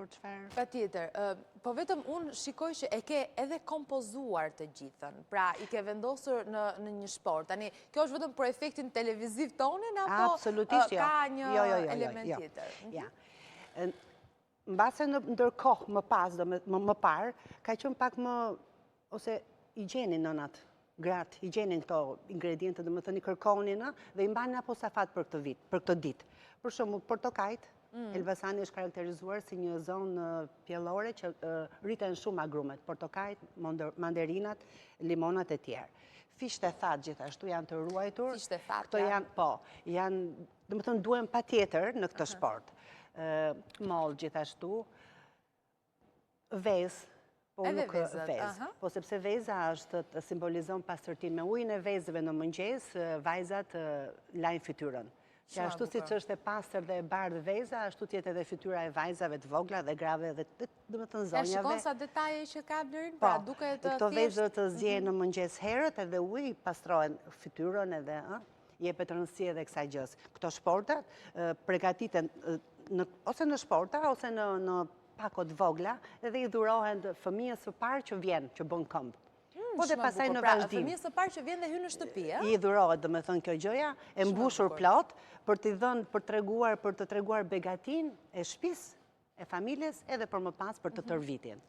për çfarë? Patjetër, po vetëm unë shikoj që e ke edhe kompozuar të gjithën, pra i ke vendosur në një shportë. Tani, kjo është vetëm për efektin televiziv tonin, apo Absolutisht jo. ka një jo, jo, jo, element tjetër? Mhm. Ja. Mbase në ndërkohë më pas, më parë, ka qenë pak më, ose i gjenin nënat, gratë, i gjenin këto ingrediente, domethënë i kërkonin, dhe i mbanin apo safat për këtë vit, për këtë ditë. Për shembull, portokajt, mm. Elbasani është karakterizuar si një zonë pjellore që rriten shumë agrumet, portokajt, manderinat, limonat e tjerë. Fiqtë e thatë gjithashtu janë të ruajtur. Fiqtë e thatë, Këto janë, po, janë, domethënë duhen patjetër në këtë shportë. Mollë gjithashtu, vezë, po Edhe nuk vezët, vezë. aha. Po sepse veza është të simbolizon pastërtinë me ujin e vezëve në mëngjes, vajzat lajnë fytyrën. Që Shumë ashtu siç bukur. është e pastër dhe e bardhë veza, ashtu të jetë edhe fytyra e vajzave të vogla dhe grave dhe domethënë E zonjave. shikon sa detaje që ka Blerin, Po, pra duket këto thjesht vezët të zjehen në mëngjes herët edhe uji pastrohen fytyrën edhe, ë, jepet rëndësi edhe kësaj gjës. Këto shportat pregatiten ose në shporta ose në pako të vogla edhe i dhurohen fëmijës së parë që vjen, që bën këmbë. Mm, Po dhe shumë e pastaj bukur. në Pra, vazhdim. fëmijës së parë që vjen dhe hyn në shtëpi, ë? I dhurohet, domethënë kjo gjëja, e Shumë e mbushur bukur. plot, për t'i dhënë, për treguar, për të treguar begatinë e shtëpisë, e familjes, edhe për më pas për të tërë vitin.